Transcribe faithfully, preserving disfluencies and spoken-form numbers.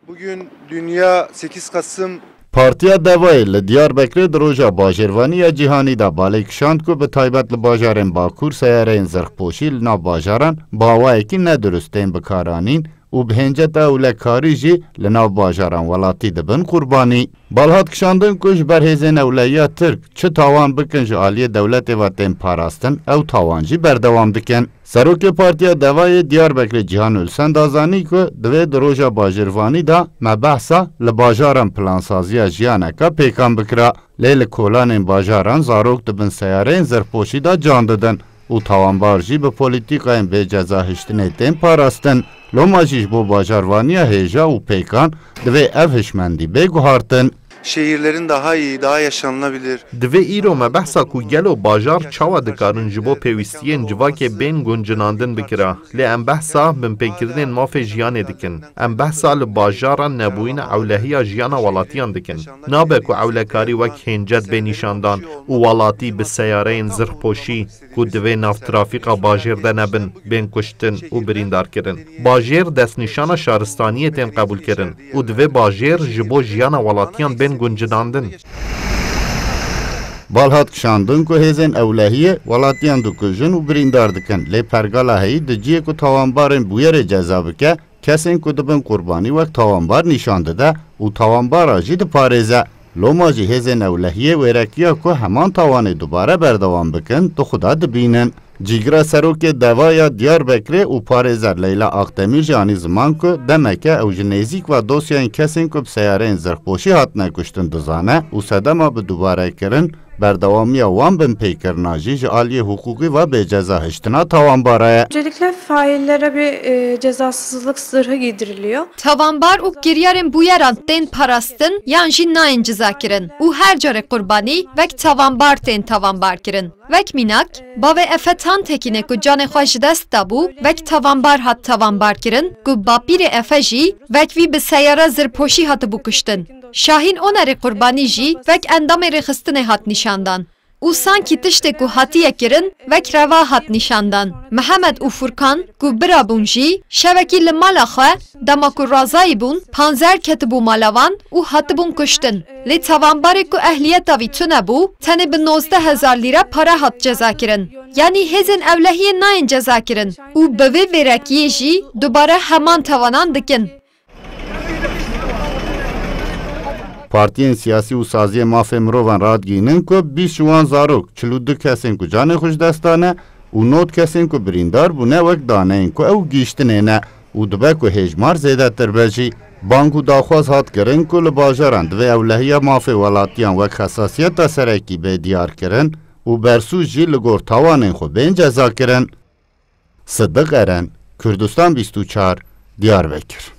Bugün dünya sekiz Kasım Partiya Devayê li Diyarbekirê di roja bajêrvanî ya cîhanî de balê kişand ku bi taybet li bajarên Bakur seyareyên zirxpoşî li nav bajaran bi awayekî nedurist tên bikaranîn û bi hênceta ewlekarî jî li nav bajaran welatî dibin qurbanî. Bal hat kişandin ku ji ber hêzên ewlehiya Tirk çi tawan bikin ji aliyê dewletê ve tên parastin, ew tawan jî berdewam dikin. Serokê Partiya Devayê Diyarbekirê Cîhan Ülsen da zanî ku divê di roja bajêrvanî de me behsa li bajaran plansaziya jiyaneke pêkan bikira. Lê li kolanên bajaran zarok di bin seyareyên zirxpoşî de can didin û tawanbar jî bi polîtîkayên bê ceza hiştinê tên parastin. Loma jî ji bo bajarvaniya hêja û pêkan divê ev hişmendî bê guhartin. Şehirlerin daha iyi, daha yaşanılabilir. Divê îro me behsa ku gelo bajar çawa dikarin ji bo pêwîstiyên civakê bên guncinandin bikira. Lê em behsa binpêkirinên mafê jiyanê dikin. Em behsa li bajaran nebûyîna ewlehiya jiyana welatiyan dikin. Nabe ku ewlekarî wek hêncet bê nîşandan û welatî bi seyareyên zirxpoşî ku divê nav trafîqa bajêr de nebin, bên kuştin û birîndarkirin. Bajêr destnîşana şaristaniyê tên qebûlkirin û divê bajêr ji bo jiyana welatiyan bên guncinandin. Bal hat kişandin ku hêzên ewlehiyê welatiyan dikujin û birîndar dikin, lê pergala heyî di cihê ku tawanbarên bûyerê ceza bike, kesên ku dibin qurbanî wek tawanbar nîşan dide û tawanbara jî diparêze. Loma jî hêzên ewlehiyê wêrekiya ku heman tawanê dubare berdewam bikin, di xwe de dibînin. Cîgira serokê Devaya Diyarbekirê û parêzer Leyla Akdemîr jî anî ziman ku demeke ew ji nêzîk ve dosyayên kesên ku bi seyareyên zirxpoşî hatine kuştin dizane û sedema bi dubarekirin berdewamiya wan binpêkirina jî ji aliyê hiqûqî ve bê ceza hiştina tawanbara ye. Öncelikle faillere bir, e, cezasızlık zırhı giydiriliyor. Tawanbar û kiryarên bûyeran tên parastin yan jî nayên cezakirin û her carê qurbanî wek tawanbar tên tawanbarkirin. Wek mînak, bavê Efe Tantekînê ku canê xwe ji dest dabû, wek tawanbar hat tawanbarkirin, ku bapîrê Efe jî wek vî bi seyara zirpoşî hatibû kuştin. Şahîn Onerê qurbanî jî wek endamê rêxistinê hat nîşandan û sankî tiştê ku hatiye kirin wek reva hat nîşandan. Mihemed û Furkan ku bira bûn jî şevekî li mala xwe dema ku razayî bûn, panzer ketibû mala wan û hatibûn kuştin. Lê tawanbarê ku ehliyeta vî tune bû, tenê bi nozdeh hezar lîre pare hat cezakirin. Yanî hêzên ewlehiyê nayên cezakirin û bi vê vêrekiyê jî dubare heman tawanan dikin. Partiyên siyasî û saziyên mafê mirovan radigihînin ku bîst ji wan zarok, çil û du kesên ku canê xwe ji dest dane û nod kesên ku birîndar bûne wek daneyên ku ew gihîştinê ne û dibe ku hêjmar zêdetir be jî. Bang û daxwaz hat kirin ku li bajaran divê ewlehiya mafê welatiyan wek xesasiyeta serekî bê diyarkirin û bersûc jî li gor tawanên xwe bên cezakirin. Sidiq Eren, Kurdistan bîst û çar, Diyarbekir.